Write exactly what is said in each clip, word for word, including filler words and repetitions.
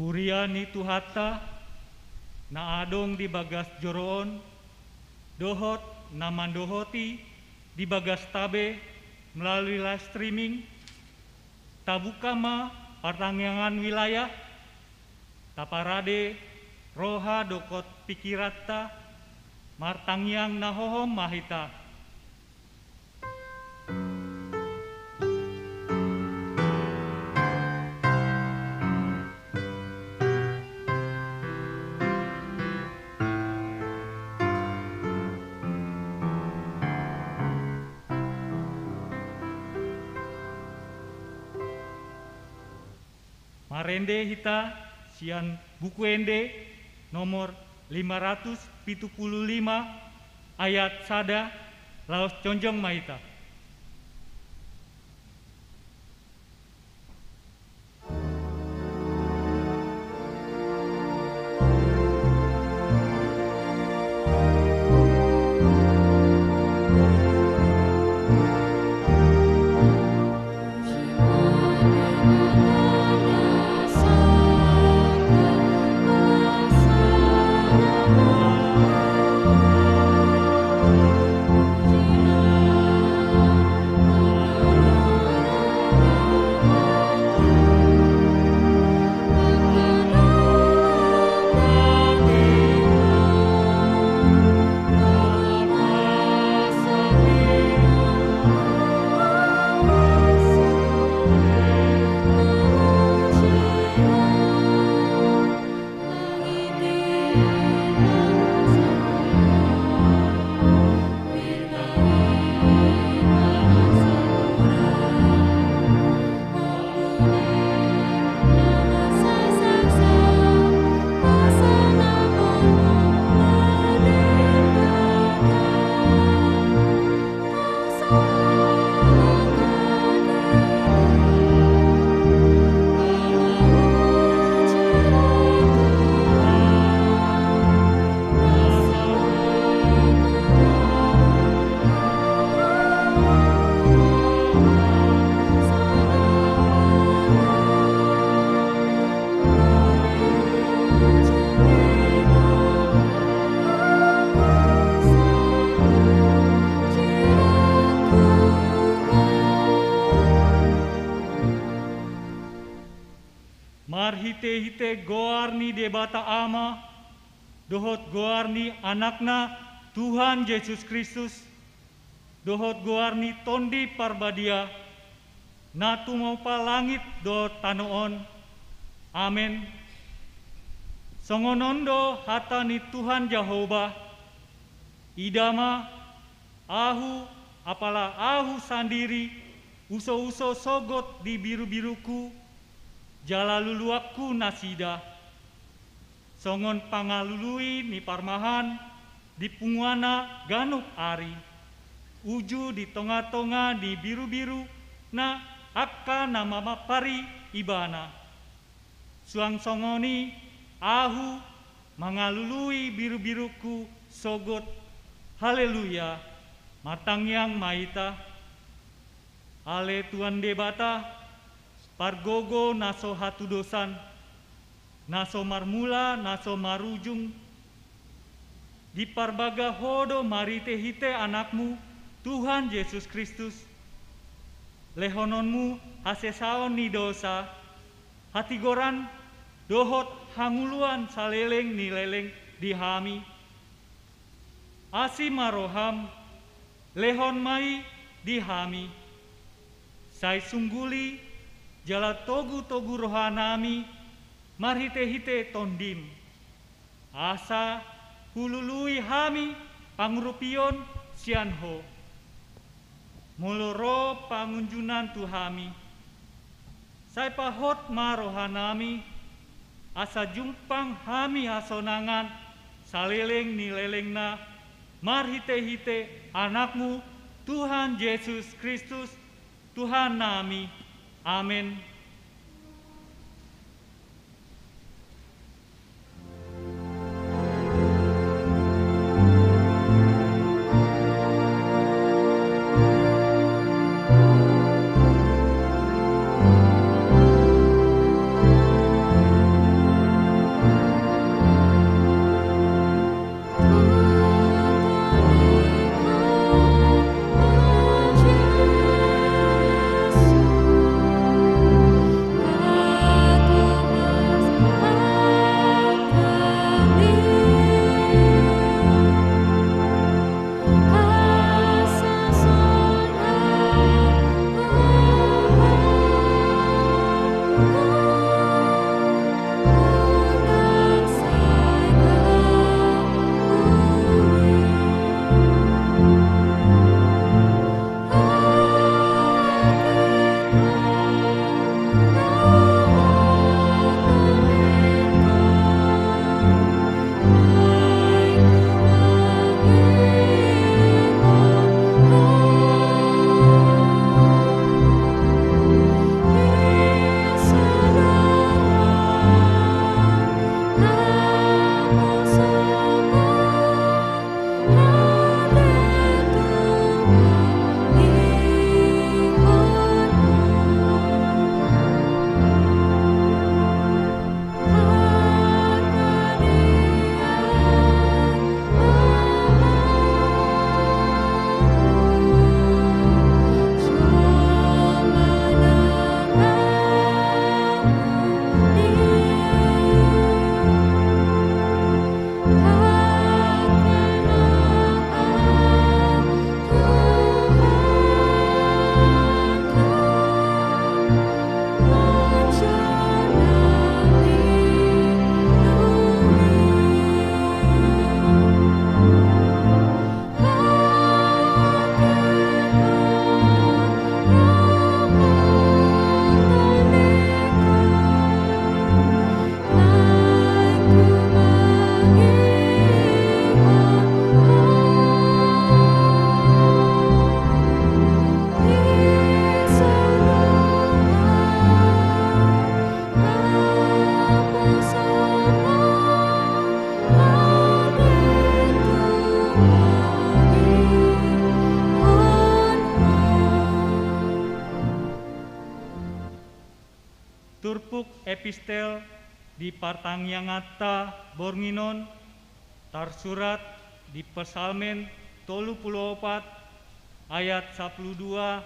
Huria ni Tuhanta na adong di bagas joro on, dohot na mandohoti di bagasta be melalui live streaming, tabuka ma partangiangan wilayah, taparade roha dohot pikiranta, martangiang na hohom ma hita. Marende hita sian Buku Ende nomor lima ratus pitu pulu lima, ayat sada, laos jongjong ma hita. Marhitehite goar ni Debata Ama, dohot goar ni Anakna Tuhan Jesus Kristus, dohot goar ni Tondi Parbadia, na tumompa langit dohot tano on. Amen. Songon on do hata ni Tuhan Jahowa: Ida ma, ahu, apala ahu sandiri, usouso sogot di birubirungku, jala luluanku nasida songon pangalului ni parmahan di punguanna ganup ari, uju di tongatonga ni birubiru na angka na mamampari ibana. Suang songon i ahu mangalului birubirungku sogot. Haleluya! Martangiang ma hita. Ale Tuhan Debata, pargogo na so hatudosan, na so marmula na so marujung, diparbaga Ho do marhitehite Anakmu, Tuhan Jesus Kristus, lehononmu hasesaon ni dosa, hatigoran dohot hangoluan saleleng ni leleng di hami. Asi ma roham, lehon ma i di hami. Sai sungguli jala togutogu rohanami marhitehite Tondim, asa hulului hami pangurupion sian Ho. Molo ro pangunjunan tu hami, sai pahot ma rohanami, asa jumpang hami hasonangan saleleng ni lelengna, marhitehite Anakmu, Tuhan Jesus Kristus, Tuhannami. Amen. Epistel di partangianganta borngin on tarsurat di Psalmen tolu pulu opat ayat sapulu dua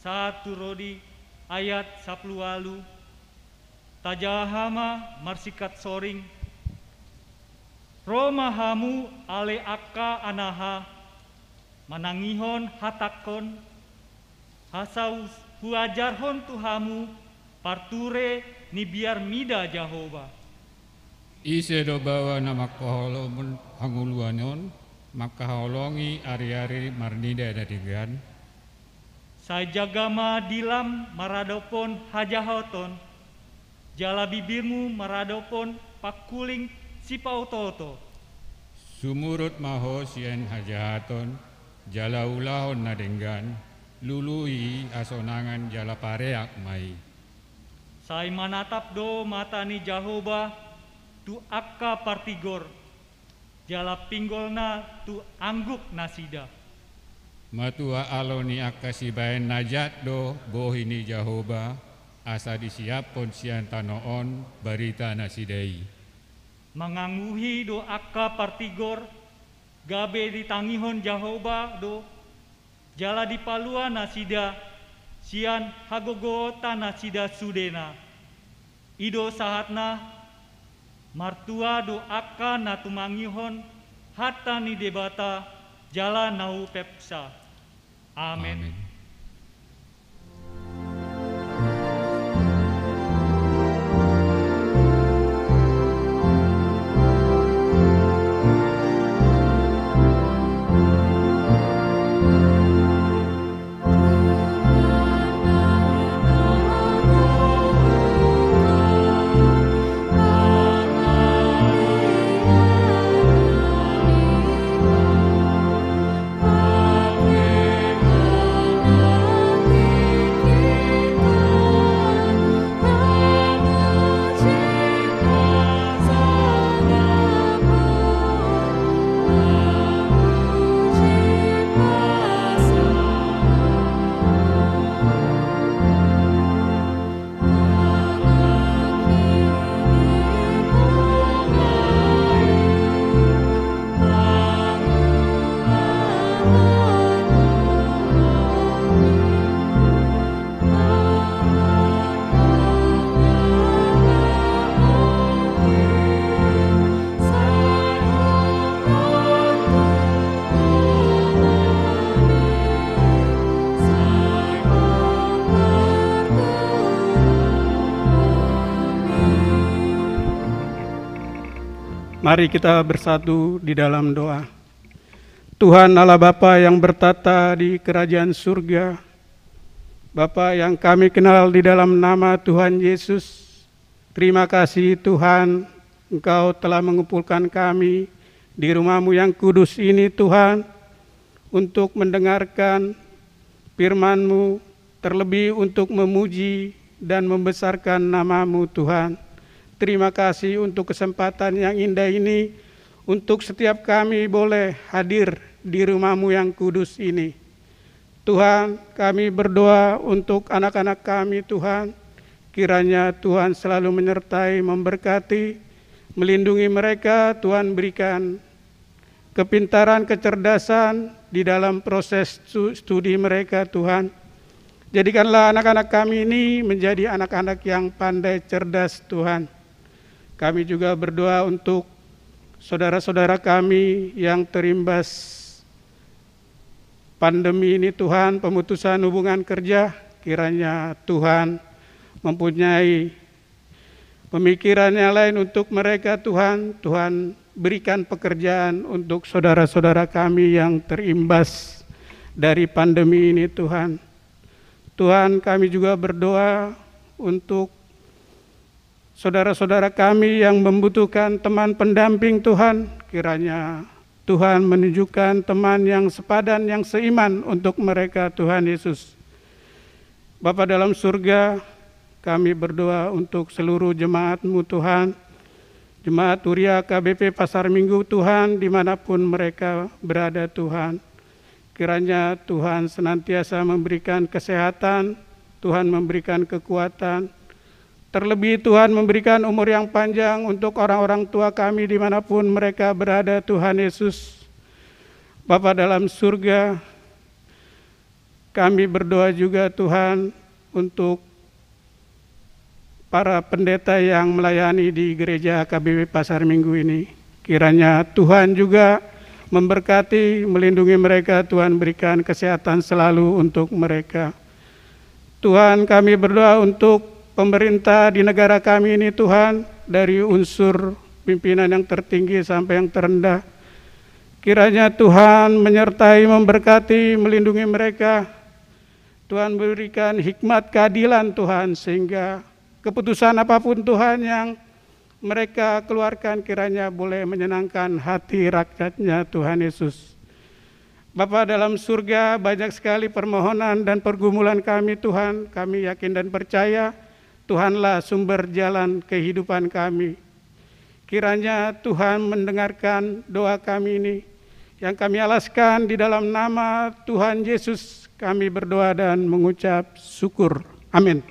sahat tu ro di ayat sapulu ualu. Tajaha ma marsingkat soring. Ro ma hamu ale angka anaha, manangihon hatangkon, asa huajarhon tu hamu parture ni biar mida Jahowa. Ise do baoa na mangkaholongi hangoluan on, mangkaholongi ari-ari marnida na denggan? Sai jaga ma dilam maradophon hajahaton, jala bibirmu maradophon pangkuling sipaoto-oto. Sumurut ma ho sian hajahaton, jala ulahon na denggan, lului hasonangan jala pareak ma i. Sai manatap do mata ni Jahowa tu angka partigor, jala pinggolna tu angguk nasida. Matua alo ni angka sibahen na jat do bohi ni Jahowa, asa disiaphon sian tano on barita nasida i. Manganguhi do angka partigor, gabe ditangihon Jahowa do, jala dipalua nasida sian hagogoonta nasida sudena. I do sahatna. Martua do angka na tumangihon hata ni Debata jala na hupepsa. Amen. Amen. Mari kita bersatu di dalam doa. Tuhan Allah Bapa yang bertahta di kerajaan surga, Bapa yang kami kenal di dalam nama Tuhan Yesus, terima kasih Tuhan, Engkau telah mengumpulkan kami di rumah-Mu yang kudus ini Tuhan, untuk mendengarkan firman-Mu, terlebih untuk memuji dan membesarkan nama-Mu Tuhan. Terima kasih untuk kesempatan yang indah ini, untuk setiap kami boleh hadir di rumah-Mu yang kudus ini. Tuhan, kami berdoa untuk anak-anak kami, Tuhan. Kiranya Tuhan selalu menyertai, memberkati, melindungi mereka. Tuhan berikan kepintaran, kecerdasan di dalam proses stu-, studi mereka, Tuhan. Jadikanlah anak-anak kami ini menjadi anak-anak yang pandai, cerdas, Tuhan. Kami juga berdoa untuk saudara-saudara kami yang terimbas pandemi ini, Tuhan, pemutusan hubungan kerja, kiranya Tuhan mempunyai pemikiran yang lain untuk mereka, Tuhan. Tuhan, berikan pekerjaan untuk saudara-saudara kami yang terimbas dari pandemi ini, Tuhan. Tuhan, kami juga berdoa untuk saudara-saudara kami yang membutuhkan teman pendamping, Tuhan. Kiranya Tuhan menunjukkan teman yang sepadan, yang seiman untuk mereka, Tuhan Yesus. Bapa dalam surga, kami berdoa untuk seluruh jemaat-Mu, Tuhan. Jemaat Huria K B P Pasar Minggu, Tuhan, dimanapun mereka berada, Tuhan. Kiranya Tuhan senantiasa memberikan kesehatan, Tuhan memberikan kekuatan, Terlebih Tuhan memberikan umur yang panjang untuk orang-orang tua kami dimanapun mereka berada, Tuhan Yesus. Bapa dalam surga, kami berdoa juga, Tuhan, untuk para pendeta yang melayani di gereja K B B Pasar Minggu ini. Kiranya Tuhan juga memberkati, melindungi mereka, Tuhan berikan kesehatan selalu untuk mereka. Tuhan, kami berdoa untuk pemerintah di negara kami ini, Tuhan, dari unsur pimpinan yang tertinggi sampai yang terendah. Kiranya Tuhan menyertai, memberkati, melindungi mereka. Tuhan berikan hikmat keadilan, Tuhan, sehingga keputusan apapun, Tuhan, yang mereka keluarkan kiranya boleh menyenangkan hati rakyatnya, Tuhan Yesus. Bapa dalam surga, banyak sekali permohonan dan pergumulan kami, Tuhan. Kami yakin dan percaya Tuhanlah sumber jalan kehidupan kami. Kiranya Tuhan mendengarkan doa kami ini, yang kami alaskan di dalam nama Tuhan Yesus, kami berdoa dan mengucap syukur. Amin.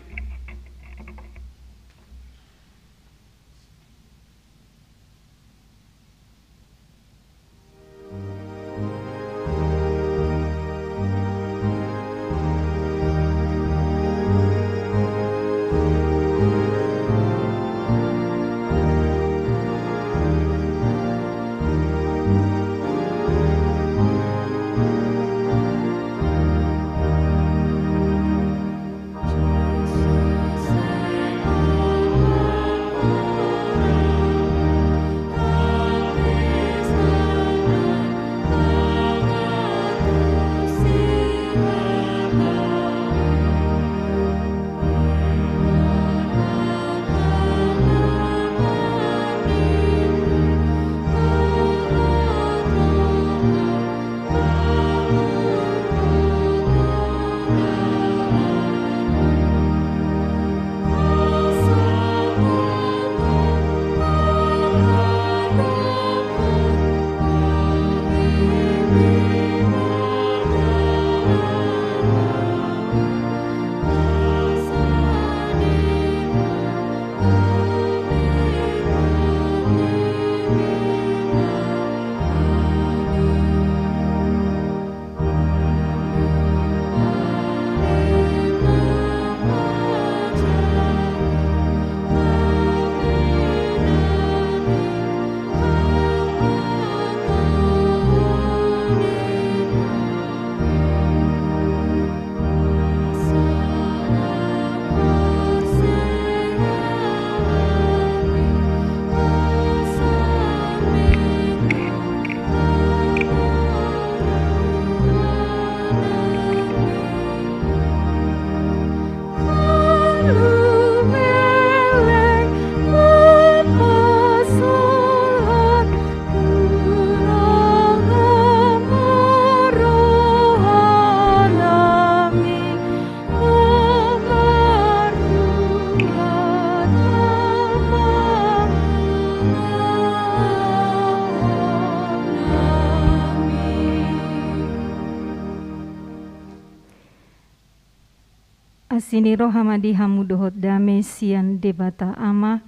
Asi ni roha ma di hamu dohot dame sian Debata Ama,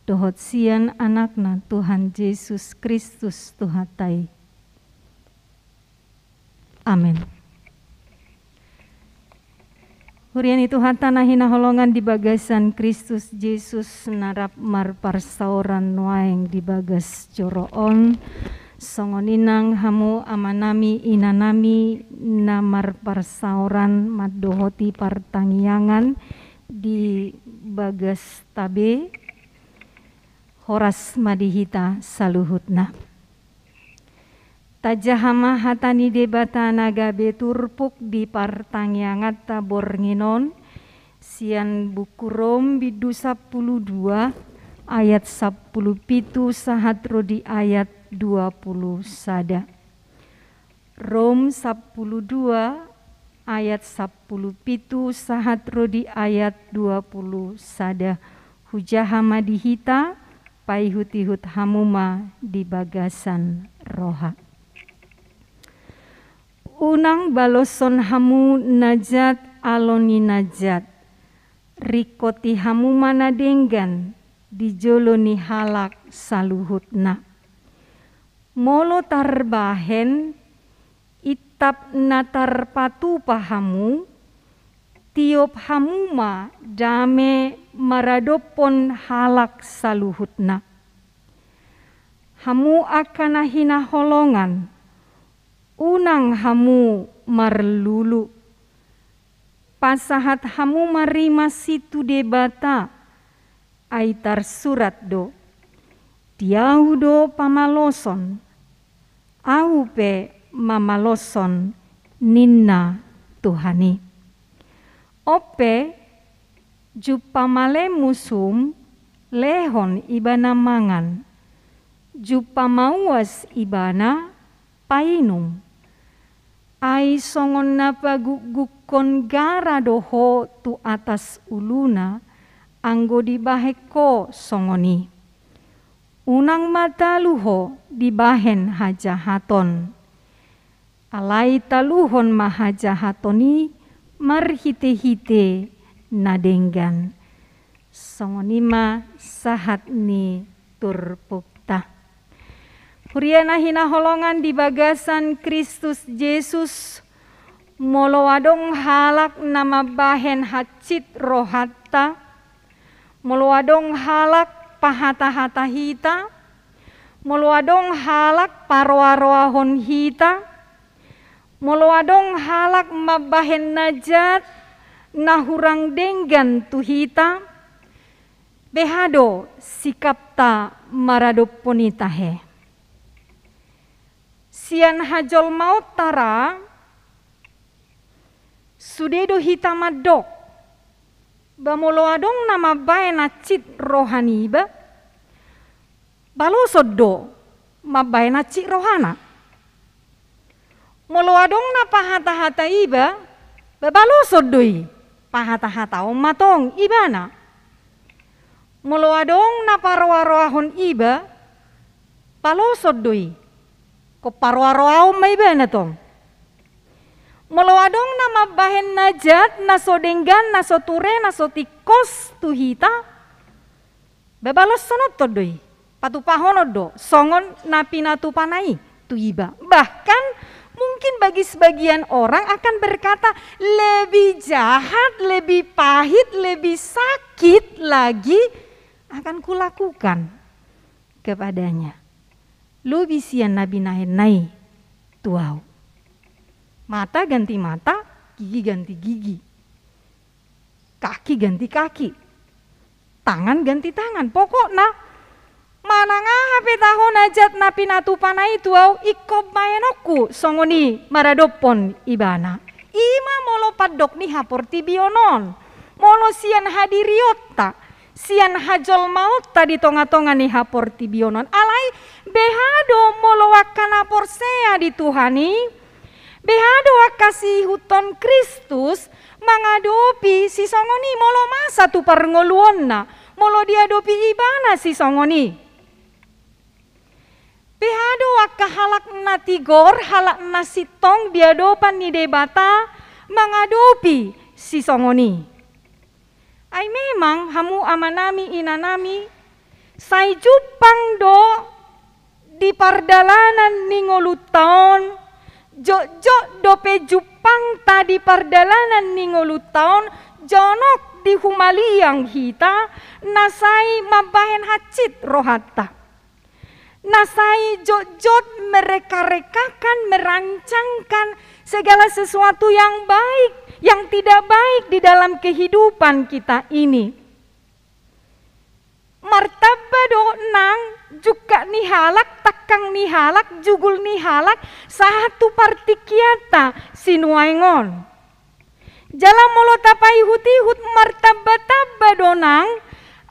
dohot sian Anakna Tuhan Jesus Kristus Tuhanta i. Amen. Huria ni Tuhanta na hinaholongan di bagasan Kristus Jesus na rap marparsaoran nuaeng di bagas joro on, songon i nang hamu amanami inanami na marparsaoran mandohoti partangiangan di bagas tabe, horas ma di hita saluhutna. Tajaha ma hata ni Debata na gabe turpuk di partangianganta borngin on, sian buku Rom bindu sampulu dua ayat sampulu pitu sahat ro di ayat dua pulu sada. Rom sampulu dua ayat sampulu pitu sahat ro di ayat dua pulu sada. Hujaha ma di hita, paihut-ihut hamu ma di bagasan roha. Unang baloshon hamu na jat alo ni na jat, ringkoti hamu ma na denggan di jolo ni halak saluhutna. Molo tarbahen, intap na tarpatupa hamu, tiop hamu ma dame maradophon halak saluhutna. Hamu angka na hinaholongan, unang hamu marlulu. Pasahat hamu ma rimasi tu Debata, ai tarsurat do: Di Ahu do pamaloson, Ahu pe mamaloson, ninna Tuhan i. On pe, jumpang male musum, lehon ibana mangan, jumpang mauas ibana painum. Ai songon na pagukgukkon gara do ho tu atas uluna, anggo dibahen ho songon i. Unang ma talu ho dibahen hajahaton. Alai taluhon ma hajahaton i marhitehite na denggan. Songon i ma sahat ni turpukta. Huria na hinaholongan di bagasan Kristus Jesus, molo adong halak na mambahen hansit rohanta, molo adong halak pahatahata hita, molo adong halak paroaroahon hita, molo adong halak mambahen na jat na hurang denggan tu hita, beha do sikapta maradophon i tahe? Sian hajolmaonta ra, sude do hita mandok, ba molo adong na mambahen hansit roha niba, baloson do mambahen hansit rohana. Molo adong na pahatahata iba, ba baloson do i, pahatahataon ma tong ibana. Molo adong na paroaroahon iba, baloson do i, ingkon paroaroaon ma ibana tong. Molo adong na mambahen na jat, na so denggan, na so ture, na so tingkos tu hita, ba balosononton do i, patupahonon do songon na pinatupana i tu iba. Bahkan mungkin bagi sebagian orang akan berkata, "Lebih jahat, lebih pahit, lebih sakit lagi akan kulakukan kepadanya, lobi sian na binahenna i tu ahu." Mata ganti mata, gigi ganti gigi, kaki ganti kaki, tangan ganti tangan. Pokokna, manang aha pe taho na jat na pinatupana i tu ahu, ingkon bahenonku songon i maradophon ibana. I ma molo pandok ni haportibion on, molo sian hadirionta, sian hajolmaonta di tongatonga ni haportibion on. Alai beha do molo angka na porsea di Tuhan i, beha do angka siihuthon Kristus mangadopi sisongon i? Molo masa tu parngoluonna, molo diadopi ibana sisongon i? Beha do angka halak na tigor, halak na sintong di adopan ni Debata mangadopi sisongon i? Ai memang hamu amanami, inanami, sai jumpang do di pardalanan ni ngolunta on, jotjot dope jumpangta di pardalanan ni ngolunta on, jonok di humaliang hita, na sai mambahen hansit rohanta, na sai jotjot merekarekakan, merancangkan segala sesuatu yang baik, yang tidak baik di dalam kehidupan kita ini. Martamba do nang jungkat ni halak, tangkang ni halak, jugul ni halak, sahat tu partingkianta sinuaeng on. Jala molo tapaihutihut, martambatamba do nang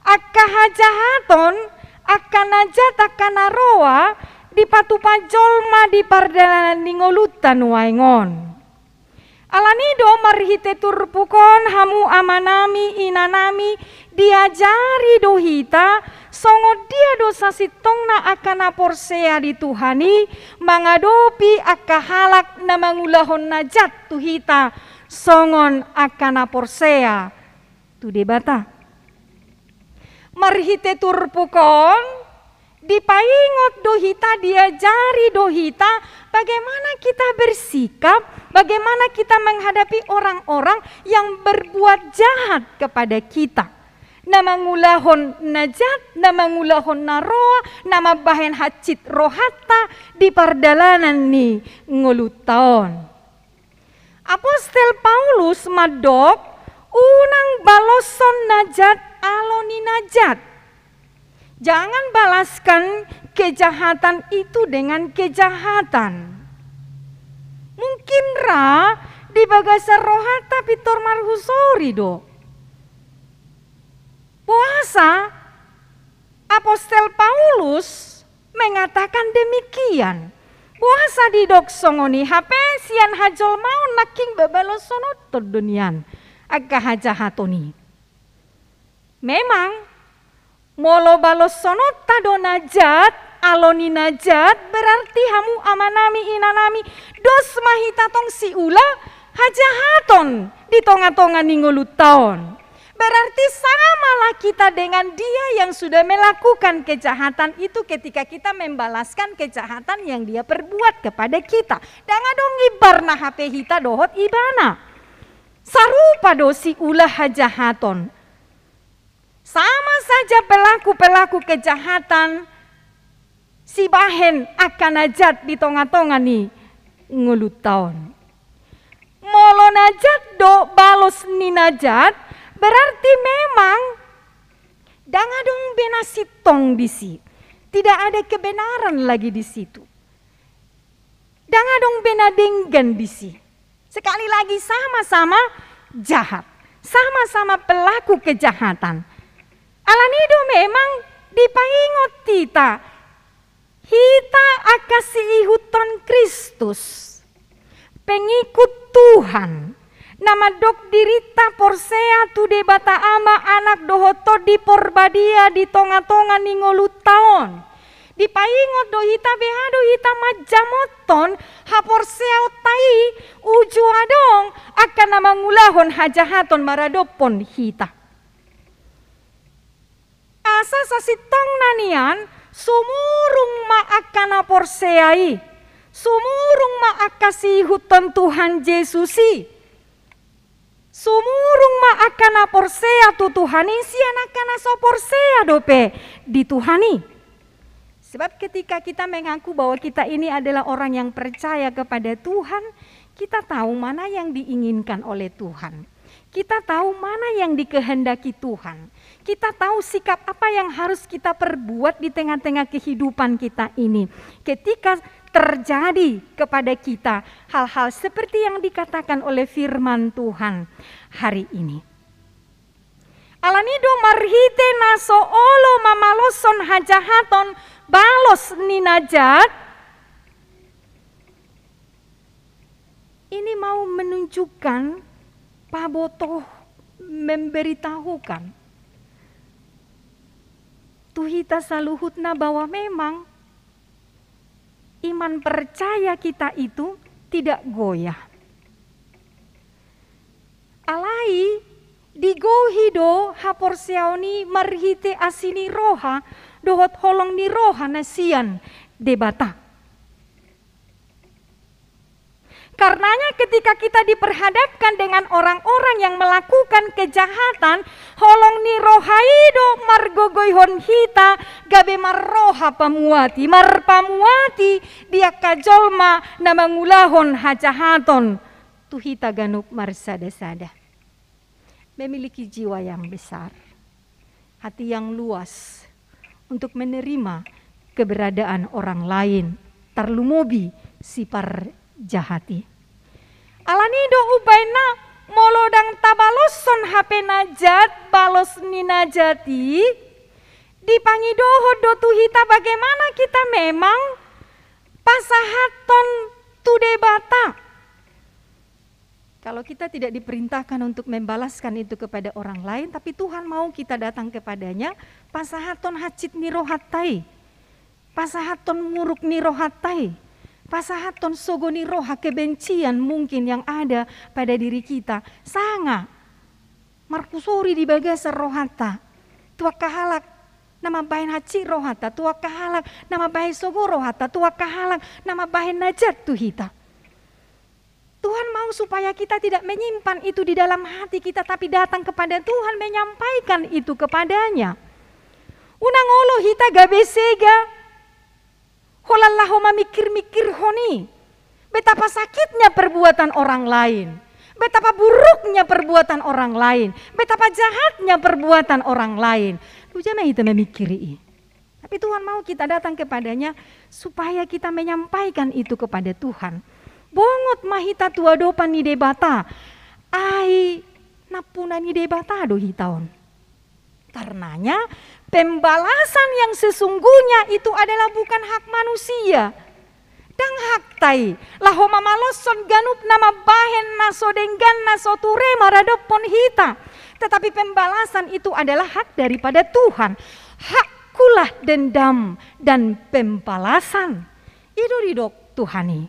angka hajahaton, angka na jat, angka na roa dipatupa jolma di pardalanan ni ngolunta nuaeng on. Alani do marhite turpuk on, hamu amanami, inanami, diajari do hita songon dia do sasintongna angka na porsea di Tuhan i mangadopi angka halak na mangulahon na jat tu hita, songon angka na porsea tu Debata. Marhite turpuk on, dipaingot do hita, diajari do hita bagaimana kita bersikap, bagaimana kita menghadapi orang-orang yang berbuat jahat kepada kita. Na mangulahon na jat, na mangulahon na roa, na mambahen hansit rohanta di pardalanan ni ngolunta on. Apostel Paulus mandok, unang baloshon na jat alo ni na jat. Jangan balaskan kejahatan itu dengan kejahatan. Mungkin ra di bagasan rohanta pintor marhusori do. Boasa Apostel Paulus mengatakan demikian? Boasa didok songon i? Hape sian hajolmaon nangkin bebaloshononta do nian angka hajahaton i. Memang, molo baloshononta do na jat alo ni na jat, berarti hamu amanami, inanami, dos ma hita tong siula hajahaton di tonga-tonga ni ngolunta on. Berarti samalah kita dengan dia yang sudah melakukan kejahatan itu ketika kita membalaskan kejahatan yang dia perbuat kepada kita. Ndang adong imbar na hape hita dohot ibana. Sarupa do siula hajahaton. Sama saja pelaku-pelaku kejahatan sibahen angka na jat di tonga-tonga ni ngolunta on. Molo na jat do balos ni na jat, berarti memang ndang adong be na sintong disi. Tidak ada kebenaran lagi di situ. Ndang adong be na denggan disi. Sekali lagi, sama-sama jahat, sama-sama pelaku kejahatan. Alani do memang dipaingot hita, hita angka siihuthon Kristus, pengikut Tuhan, na mandok dirinta porsea tu Debata Ama, Anak dohot Tondi Porbadia di tonga-tonga ni ngolunta on. Dipaingot do hita, beha do hita manjamothon haporseaonta i uju adong angka na mangulahon hajahaton maradophon hita. Asa sasintongna nian, sumurung ma angka na porsea i, sumurung ma angka siihuthon Tuhan Jesus i, sumurung ma angka na porsea tu Tuhan i sian angka na so porsea dope di Tuhan i. Sebab ketika kita mengaku bahwa kita ini adalah orang yang percaya kepada Tuhan, kita tahu mana yang diinginkan oleh Tuhan. Kita tahu mana yang dikehendaki Tuhan. Kita tahu sikap apa yang harus kita perbuat di tengah-tengah kehidupan kita ini. Ketika terjadi kepada kita hal-hal seperti yang dikatakan oleh firman Tuhan hari ini. Alani do marhite na so olo mamaloshon hajahaton balos ni na jat, ini mau menunjukkan pabotoh, memberitahukan tu hita saluhutna bahwa memang iman percaya kita itu tidak goyah. Alai digohi do haporseaon i marhite asi ni roha dohot holong ni roha na sian Debata. Karenanya, ketika kita diperhadapkan dengan orang-orang yang melakukan kejahatan, holong ni roha i do margogoihon hita gabe marroha pamuati, marpamuati di angka jolma na mangulahon hajahaton tu hita ganup marsada-sada. Memiliki jiwa yang besar, hati yang luas untuk menerima keberadaan orang lain, tarlumobi si parjahat i. Alani do umbahen na molo ndang tabaloshon hape na jat balos ni na jat i, dipangidohon do tu hita bagaimana kita memang pasahathon tu Debata. Kalau kita tidak diperintahkan untuk membalaskan itu kepada orang lain, tapi Tuhan mau kita datang kepada-Nya, pasahathon hansit ni rohanta i, pasahathon muruk ni rohanta i, pasahathon sogo ni roha, kebencian mungkin yang ada pada diri kita. Sanga marpusori di bagasan rohanta tu angka halak na mambahen hansit rohanta, tu angka halak na mambahen sogo rohanta, tu angka halak na mambahen na jat tu hita. Tuhan mau supaya kita tidak menyimpan itu di dalam hati kita, tapi datang kepada Tuhan, menyampaikan itu kepada-Nya. Unang olo hita gabe sega holan laho mamingkir-mingkirhon i betapa sakitnya perbuatan orang lain, betapa buruknya perbuatan orang lain, betapa jahatnya perbuatan orang lain. Loja ma hita mamingkiri i. Tapi Tuhan mau kita datang kepada-Nya supaya kita menyampaikan itu kepada Tuhan. Bongot ma hita tu adopan ni Debata, ai nampuna ni Debata do hita on. Karenanya, pembalasan yang sesungguhnya itu adalah bukan hak manusia. Ndang hakta i laho mamaloshon ganup na mambahen na so denggan, na so ture maradophon hita. Tetapi pembalasan itu adalah hak daripada Tuhan. Hakkulah dendam dan pembalasan. I do didok Tuhan i.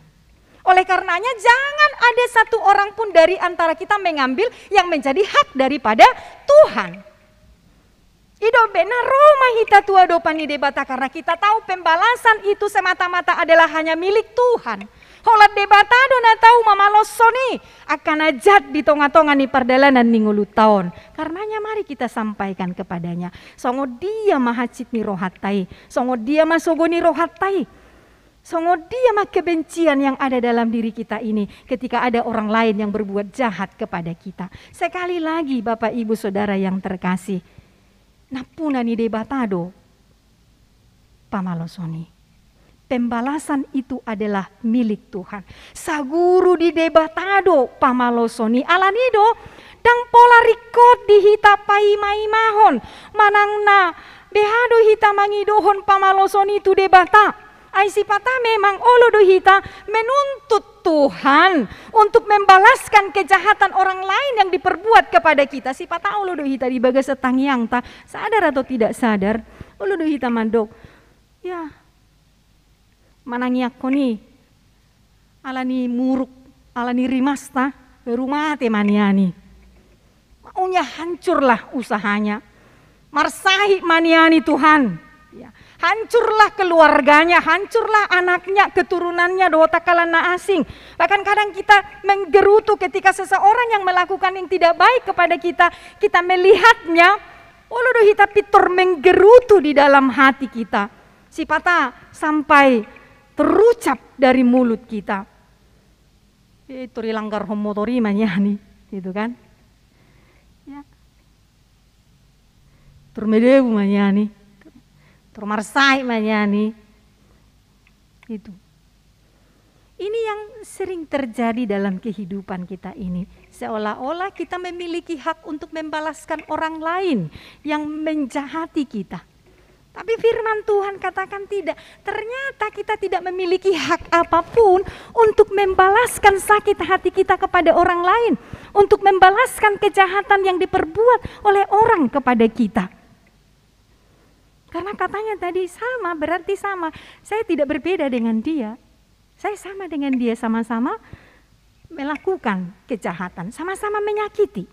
Oleh karenanya, jangan ada satu orang pun dari antara kita mengambil yang menjadi hak daripada Tuhan. I do umbahen na ro ma hita tu adopan ni Debata, karena kita tahu pembalasan itu semata-mata adalah hanya milik Tuhan. Holan Debata do na tau mamaloshon i angka na jat di tonga-tonga ni pardalanan ni ngolunta on. Karenanya mari kita sampaikan kepada-Nya. Songon dia ma hansit ni rohanta i, songon dia ma sogo ni rohanta i, songon dia ma kebencian yang ada dalam diri kita ini ketika ada orang lain yang berbuat jahat kepada kita. Sekali lagi, Bapak, Ibu, Saudara yang terkasih, nampuna ni Debata do pamaloshon i. Pembalasan itu adalah milik Tuhan. Saguru di Debata do pamaloshon i. Alani do, ndang pola ringkot di hita paima-imahon manang na beha do hita mangidohon pamaloshon i tu Debata. Ai sipata memang olo do hita menuntut Tuhan untuk membalaskan kejahatan orang lain yang diperbuat kepada kita. Sipata olo do hita di bagasan tangiangta, sadar atau tidak sadar, olo do hita mandok, ya, manangiangkon i, alani muruk, alani rimasta, baru mate ma nian i. Maunya hancurlah usahanya. Marsahit ma nian i, Tuhan. Ya. Hancurlah keluarganya, hancurlah anaknya, keturunannya, dohot angka na asing. Bahkan kadang kita menggerutu ketika seseorang yang melakukan yang tidak baik kepada kita, kita melihatnya, olo do hita pintor menggerutu di dalam hati kita. Sipata sampai terucap dari mulut kita. Eh, pintor ilanggarhon motor i ma nian i, gitu kan? Ya. Pintor melebu ma nian i. Pintor marsahit ma nian i. Itu. Ini yang sering terjadi dalam kehidupan kita ini. Seolah-olah kita memiliki hak untuk membalaskan orang lain yang menjahati kita. Tapi firman Tuhan katakan tidak. Ternyata kita tidak memiliki hak apapun untuk membalaskan sakit hati kita kepada orang lain, untuk membalaskan kejahatan yang diperbuat oleh orang kepada kita. Karena katanya tadi sama, berarti sama. Saya tidak berbeda dengan dia. Saya sama dengan dia, sama-sama melakukan kejahatan, sama-sama menyakiti.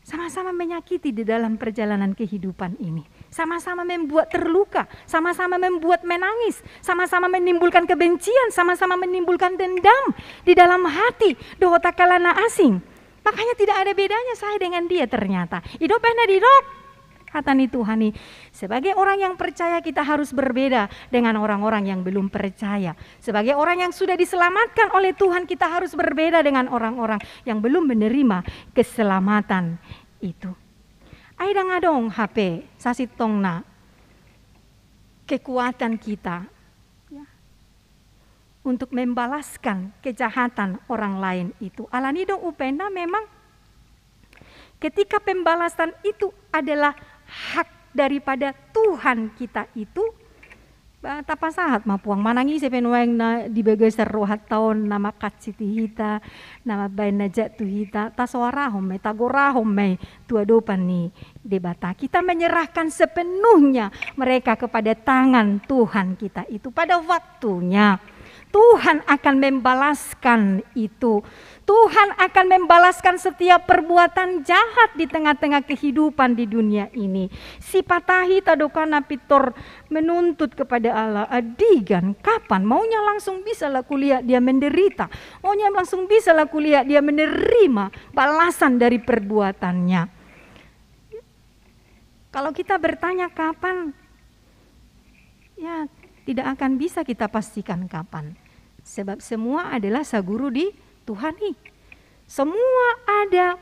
Sama-sama menyakiti di dalam perjalanan kehidupan ini. Sama-sama membuat terluka, sama-sama membuat menangis, sama-sama menimbulkan kebencian, sama-sama menimbulkan dendam di dalam hati dohot angka na asing. Makanya tidak ada bedanya saya dengan dia ternyata. I do umbahen na didok hata ni Tuhan i, sebagai orang yang percaya kita harus berbeda dengan orang-orang yang belum percaya. Sebagai orang yang sudah diselamatkan oleh Tuhan, kita harus berbeda dengan orang-orang yang belum menerima keselamatan itu. Ai ndang adong hape sasintongna kekuatan kita, ya, untuk membalaskan kejahatan orang lain itu. Alani do umbahen na memang ketika pembalasan itu adalah hak daripada Tuhan kita itu, ba, tapasahat ma puang manang ise pe nuaeng na di bagasan rohanta on na mangkansiti hita, na mambahen na jat tu hita, tasoarahon ma i, tagorahon ma i tu adopan ni Debata. Kita menyerahkan sepenuhnya mereka kepada tangan Tuhan kita itu pada waktunya. Tuhan akan membalaskan itu. Tuhan akan membalaskan setiap perbuatan jahat di tengah-tengah kehidupan di dunia ini. Sipata hita do kan na pintor menuntut kepada Allah, "Andigan, kapan? Maunya langsung bisa lah kulihat dia menderita. Maunya langsung bisa lah kulihat dia menerima balasan dari perbuatannya." Kalau kita bertanya kapan, ya, tidak akan bisa kita pastikan kapan. Sebab semua adalah saguru di Tuhan i. Semua ada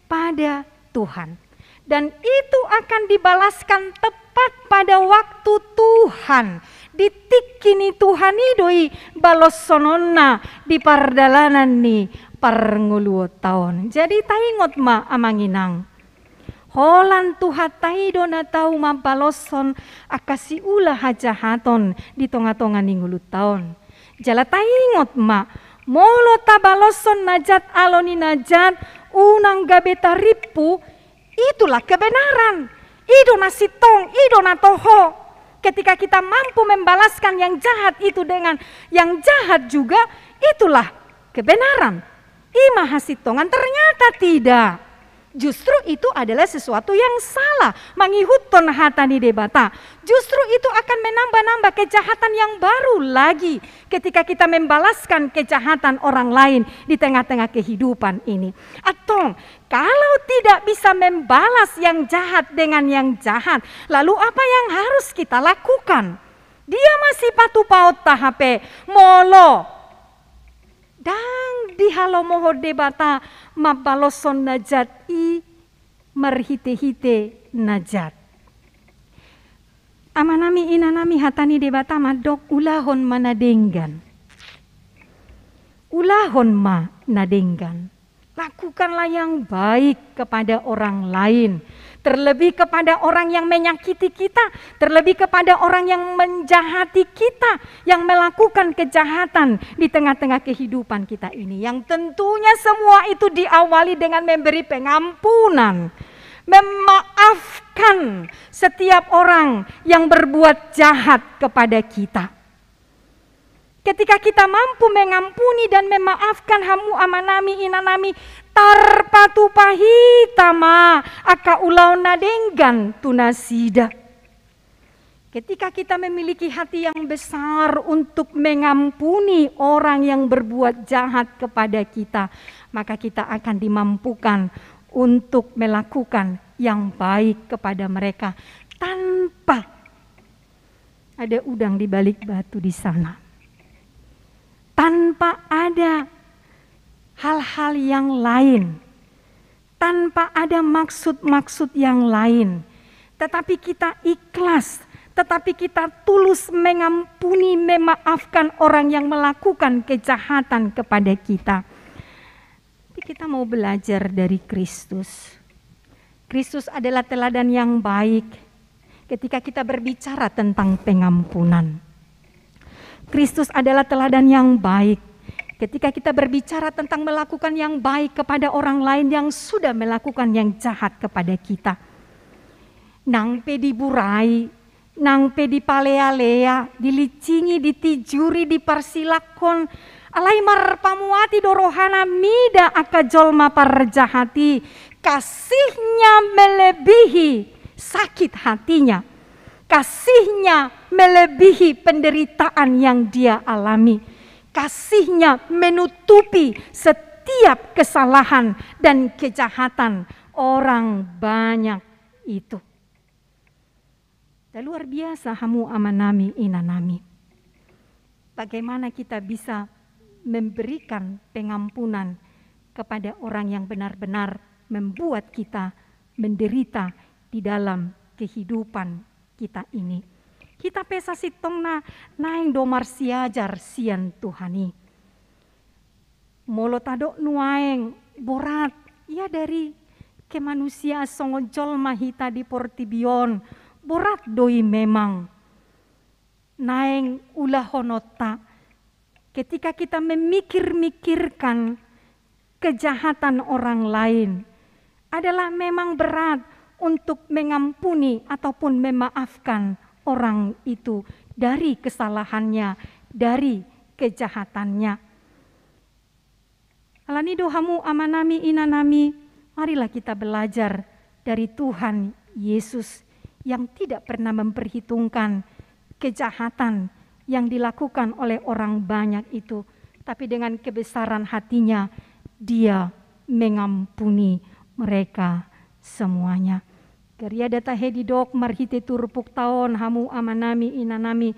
pada Tuhan. Dan itu akan dibalaskan tepat pada waktu Tuhan. Di tingki ni Tuhan i do i baloshononna di pardalanan ni parngoluonta on. Jadi taingot ma, amang inang. Holan Tuhanta i do na tau mambaloshon angka siula hajahaton di tonga-tonga ni ngolunta on. Jala taingot ma, molo tabaloshon na jat alo ni na jat, unang gabe tarimpu, itulah kebenaran. I do na sintong, i do na toho. Ketika kita mampu membalaskan yang jahat itu dengan yang jahat juga, itulah kebenaran. I ma hasintongan. Ternyata tidak. Justru itu adalah sesuatu yang salah, mangihuthon hata ni Debata. Justru itu akan menambah-nambah kejahatan yang baru lagi ketika kita membalaskan kejahatan orang lain di tengah-tengah kehidupan ini. Antong, kalau tidak bisa membalas yang jahat dengan yang jahat, lalu apa yang harus kita lakukan? Dia ma sipatupaonta hape, molo ndang dihalomohon Debata mambaloshon na jat i marhite-hite na jat. Amanami, inanami, hata ni Debata mandok, ulahon ma na denggan. Ulahon ma na denggan. Lakukanlah yang baik kepada orang lain, terlebih kepada orang yang menyakiti kita, terlebih kepada orang yang menjahati kita, yang melakukan kejahatan di tengah-tengah kehidupan kita ini, yang tentunya semua itu diawali dengan memberi pengampunan, memaafkan setiap orang yang berbuat jahat kepada kita. Ketika kita mampu mengampuni dan memaafkan, hamu amanami, inanami, tarpatupa hita ma angka ulaon na denggan tu nasida. Ketika kita memiliki hati yang besar untuk mengampuni orang yang berbuat jahat kepada kita, maka kita akan dimampukan untuk melakukan yang baik kepada mereka tanpa ada udang di balik batu di sana. Tanpa ada hal-hal yang lain, tanpa ada maksud-maksud yang lain, tetapi kita ikhlas, tetapi kita tulus mengampuni, memaafkan orang yang melakukan kejahatan kepada kita. Tapi kita mau belajar dari Kristus. Kristus adalah teladan yang baik ketika kita berbicara tentang pengampunan. Kristus adalah teladan yang baik ketika kita berbicara tentang melakukan yang baik kepada orang lain yang sudah melakukan yang jahat kepada kita. Nang pe diburai, nang pe dipalealea, dilincingi, ditijuri, diparsilakhon, alai marpamuati do rohana mida angka jolma parjahat i. Kasihnya melebihi sakit hatinya. Kasihnya melebihi penderitaan yang dia alami. Kasihnya menutupi setiap kesalahan dan kejahatan orang banyak itu. Dah luar biasa, hamu amanami, inanami. Bagaimana kita bisa memberikan pengampunan kepada orang yang benar-benar membuat kita menderita di dalam kehidupan kita ini? Hita pe sasintongna naeng do marsiajar sian Tuhan i. Molo tadok nuaeng borat, ia dari kemanusiaan songon jolma hita di portibi on, borat do i memang. Naeng ulahononta, ketika kita memikir-mikirkan kejahatan orang lain, adalah memang berat untuk mengampuni ataupun memaafkan orang itu dari kesalahannya, dari kejahatannya. Alani do hamu amanami inanami, marilah kita belajar dari Tuhan Yesus yang tidak pernah memperhitungkan kejahatan yang dilakukan oleh orang banyak itu, tapi dengan kebesaran hatinya, dia mengampuni mereka semuanya. Gariada tahe didok marhite turpukta on hamu amanami inanami,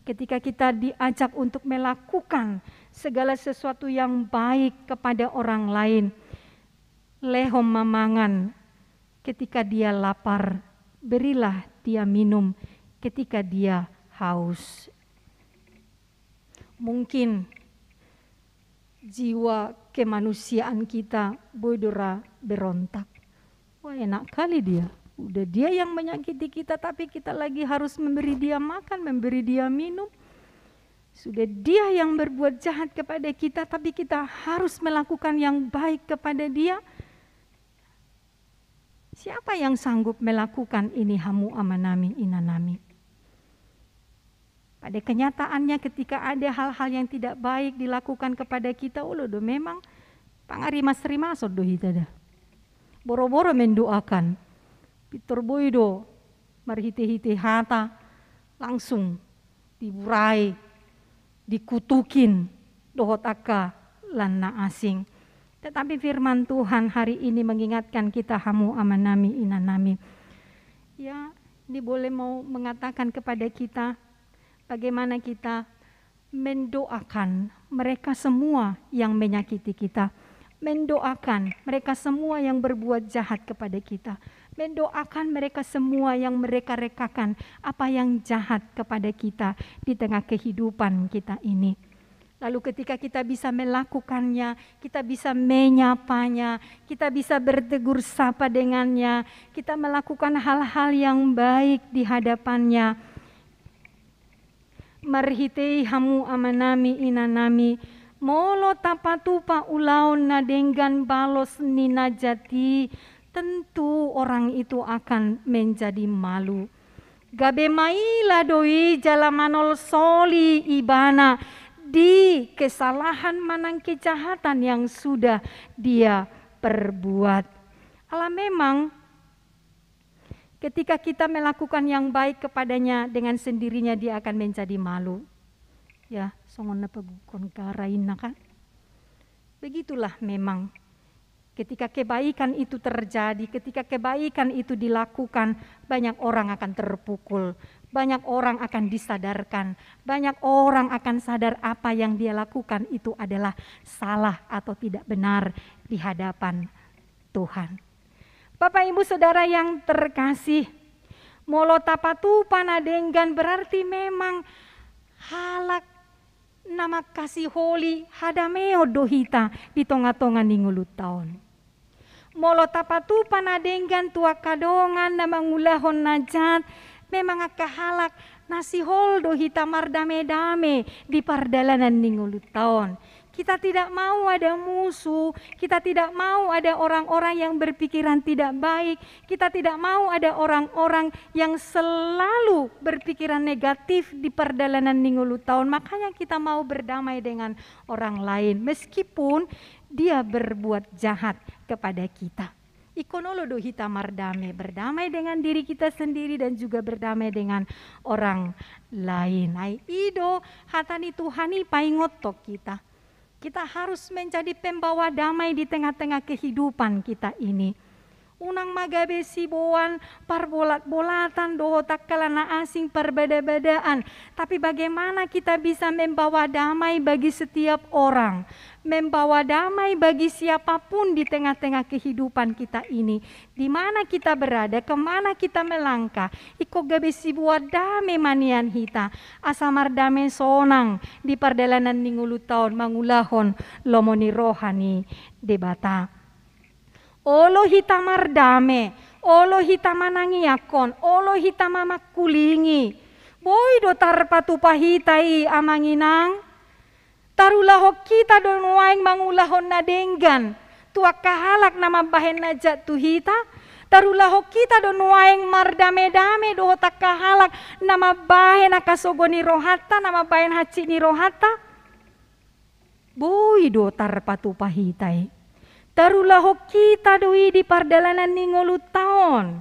ketika kita diajak untuk melakukan segala sesuatu yang baik kepada orang lain, lehon ma mangan ketika dia lapar, berilah dia minum ketika dia haus. Mungkin jiwa kemanusiaan kita boi do ra berontak. Wah, enak kali dia. Udah dia yang menyakiti kita, tapi kita lagi harus memberi dia makan, memberi dia minum. Sudah dia yang berbuat jahat kepada kita, tapi kita harus melakukan yang baik kepada dia. Siapa yang sanggup melakukan ini, hamu amanami inanami? Pada kenyataannya, ketika ada hal-hal yang tidak baik dilakukan kepada kita, olo do memang pangarimas-rimason do hita da. Boro-boro mendoakan, pintor boi do marhite-hite hata langsung diburai, dikutukin dohot angka lan na asing. Tetapi firman Tuhan hari ini mengingatkan kita, hamu amanami inanami. Ya, ini boleh mau mengatakan kepada kita, bagaimana kita mendoakan mereka semua yang menyakiti kita, mendoakan mereka semua yang berbuat jahat kepada kita, mendoakan mereka semua yang mereka-rekakan apa yang jahat kepada kita di tengah kehidupan kita ini. Lalu ketika kita bisa melakukannya, kita bisa menyapanya, kita bisa bertegur sapa dengannya, kita melakukan hal-hal yang baik di hadapannya. Marhite i, hamu amanami inanami, molo tapatupa ulaon na denggan balos ni na jat i, tentu orang itu akan menjadi malu. Gabe maila do i jala manolsoli ibana di kesalahan manang kejahatan yang sudah dia perbuat. Ala memang ketika kita melakukan yang baik kepadanya, dengan sendirinya dia akan menjadi malu. Ya, songon na pagukkon gara inna kan? Begitulah memang. Ketika kebaikan itu terjadi, ketika kebaikan itu dilakukan, banyak orang akan terpukul, banyak orang akan disadarkan, banyak orang akan sadar apa yang dia lakukan itu adalah salah atau tidak benar di hadapan Tuhan. Bapak, Ibu, Saudara yang terkasih, molo tapatupa na denggan berarti memang halak na mangkasiholi hadameon do hita di tonga-tonga ni ngolunta on. Molo tapatupa na denggan tu angka dongan na mangulahon na jat, memang angka halak na sihol do hita mardame-dame di pardalanan ni ngolunta on. Kita tidak mau ada musuh, kita tidak mau ada orang-orang yang berpikiran tidak baik, kita tidak mau ada orang-orang yang selalu berpikiran negatif di pardalanan ni ngolunta on. Makanya kita mau berdamai dengan orang lain, meskipun dia berbuat jahat kepada kita. Ingkon olo do hita mardame, berdamai dengan diri kita sendiri dan juga berdamai dengan orang lain. Ai i do hata ni Tuhan i paingothon hita. Kita harus menjadi pembawa damai di tengah-tengah kehidupan kita ini. Unang ma gabe siboan parbolat-bolatan dohot angka lan na asing, parbada-badaan. Tapi bagaimana kita bisa membawa damai bagi setiap orang, membawa damai bagi siapapun di tengah-tengah kehidupan kita ini. Di mana kita berada, kemana kita melangkah, ingkon gabe siboan dame ma nian hita, asa mardame sonang di pardalanan ni ngolunta on mangulahon lomo ni roha ni Debata. Olo hita mardame, olo hita manangiangkon, olo hita mamangkulingi. Boi do tarpatupa hita i, amang inang. Tarulahon hita do nuaeng mangulahon na denggan tu angka halak na mambahen na jat tu hita? Tarulahon hita do nuaeng mardame-dame dohot angka halak na mambahen angka sogo ni rohanta, na mambahen hansit ni rohanta? Boi do tarpatupa hita i. Tarulahon hita do i di pardalanan ni ngolunta on.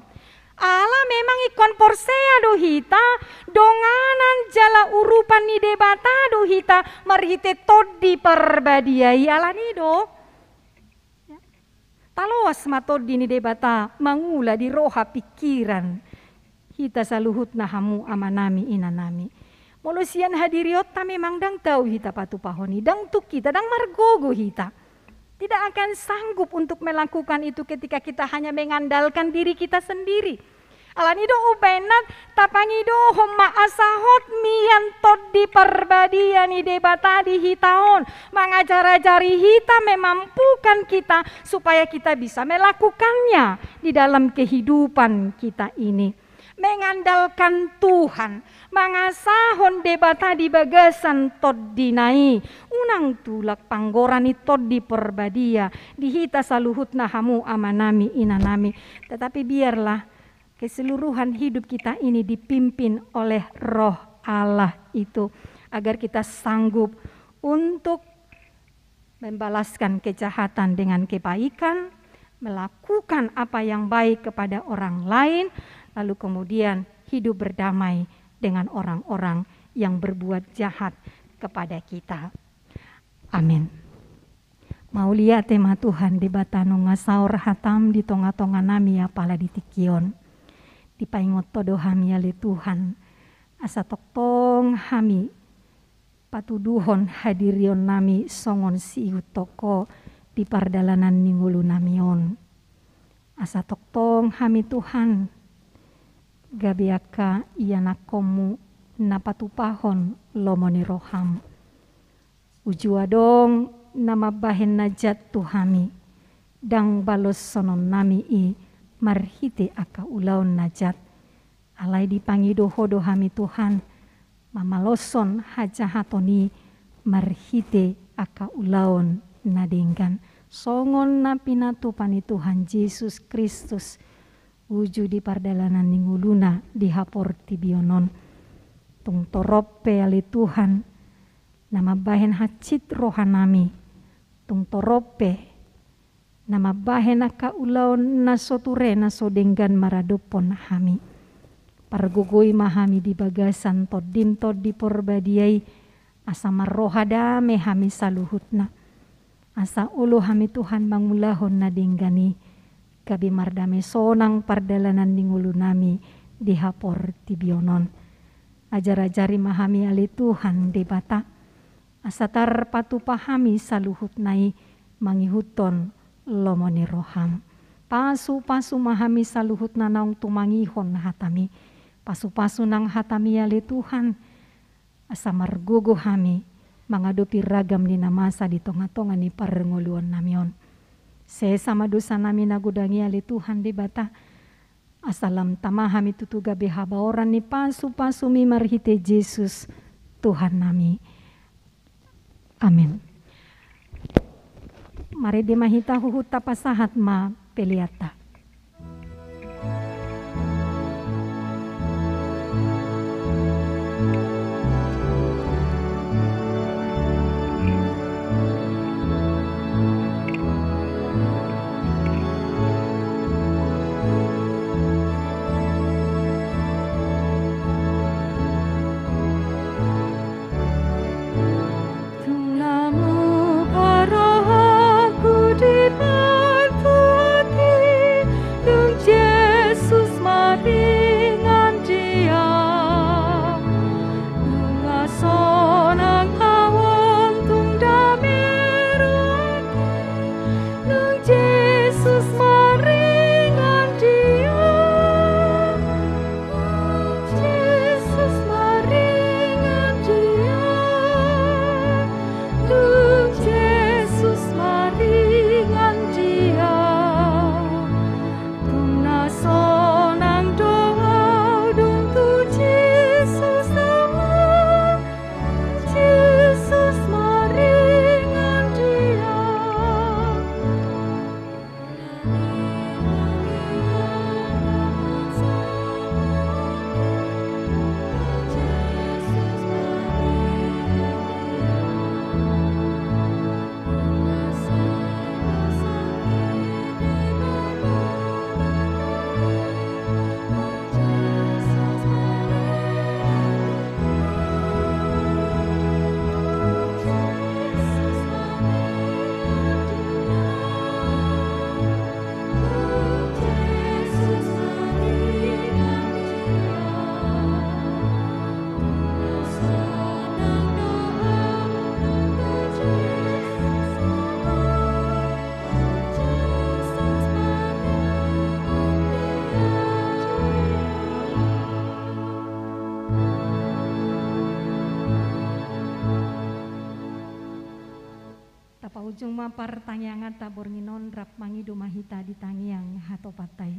Ala memang ingkon porsea do hita, donganan jala urupan ni Debata do hita marhite Tondi Parbadia i, alani do. Taloas ma Tondi ni Debata mangula di roha pingkiran hita saluhutna, hamu amanami inanami. Molo sian hadirionta memang ndang tau hita patupahon i, ndang tuk hita, ndang margogo hita. Tidak akan sanggup untuk melakukan itu ketika kita hanya mengandalkan diri kita sendiri. Alani do umbahen na tapangidohon ma asa hot mian Tondi Parbadia ni Debata di hita on, mangajar-ajari hita, memampukan kita supaya kita bisa melakukannya di dalam kehidupan kita ini. Mengandalkan Tuhan, mangasahon Debata di bagasan Tondina i. Unang tulak panggora ni Tondi Parbadia di hita saluhutna, hamu amanami inanami. Tetapi biarlah keseluruhan hidup kita ini dipimpin oleh Roh Allah itu, agar kita sanggup untuk membalaskan kejahatan dengan kebaikan, melakukan apa yang baik kepada orang lain, lalu kemudian hidup berdamai dengan orang-orang yang berbuat jahat kepada kita. Amin. Mauliate ma Tuhan Debata nunga saor hatam di tonga-tonga nami apala di tingki on. Dipaingot Ho do hami ale Tuhan, asa tongtong hami patuduhon hadirion nami songon siihut Ho di pardalanan ni ngolu nami on. Asa tongtong hami Tuhan gabe angka ianakkonmu na patupahon lomo ni roham. Uju adong na mambahen na jat tu hami, ndang baloshonon nami i marhite angka ulaon na jat. Alai dipangido Ho do hami Tuhan, mamaloshon hajahaton i marhite angka ulaon na denggan, songon na pinatupa ni Tuhan Jesus Kristus uju di pardalanan ni ngoluna di haportibion on. Tung torop pe ale Tuhan, na mambahen hansit roha nami, tung torop pe na mambahen angka ulaon na so ture, na so denggan maradophon hami. Pargogoi ma hami di bagasan Tondim Tondi Parbadia i, asa marroha dame hami saluhutna. Asa olo hami Tuhan mangulahon na denggan i, gabe mardame sonang pardalanan ni ngolu nami di haportibion on. Ajar-ajari ma hami ale Tuhan Debata, asa tarpatupa hami saluhutna i mangihuthon lomo ni roham. Pasu-pasu ma hami saluhutna naung tumangihon hatami. Pasu-pasu nang hatami ale Tuhan, asa margogo hami mangadopi ragam ni na masa di tonga-tonga ni parngoluon nami on. Sesa ma dosa nami na godang i ale Tuhan Debata, asa lam tama hami tutu gabe habaoran ni pasu-pasumi marhite Jesus Tuhan nami. Amin. Marende ma hita huhut tapasahat ma peleanta. Tulamu parrohangku di partuati. Ujung ma partangianganta borngin on, rap mangido ma hita di tangiang hatopanta i.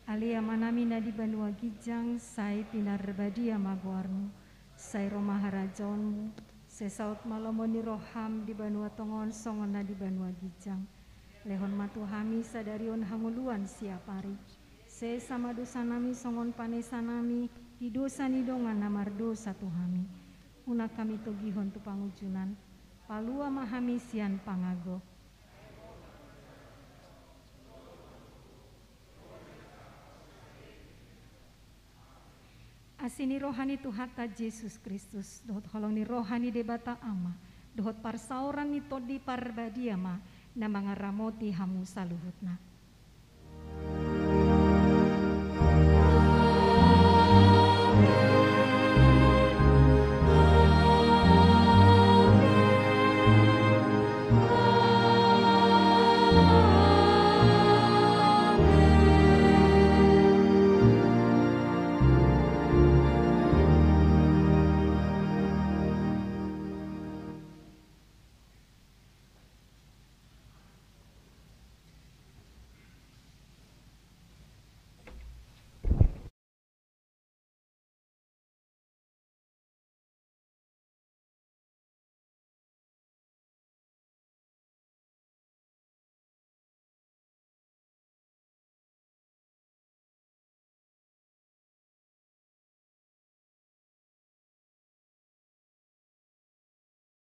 Ale Amanami na di banua ginjang, sai pinarbadia ma goarmu, sai ro ma harajaonmu, sai saut ma lomo ni roham di banua tonga on songon na di banua ginjang. Lehon ma tu hami sadari on hangoluan siapari. Sesa ma dosanami songon panesanami di dosa ni dongan na mardosa tu hami. Unang hami togihon tu pangunjunan. Palua ma hami sian pangago. Asi ni roha ni Tuhanta Jesus Kristus, dohot holong ni roha ni Debata Ama, dohot parsaoran ni Tondi Parbadia ma na mangaramoti hamu saluhutna.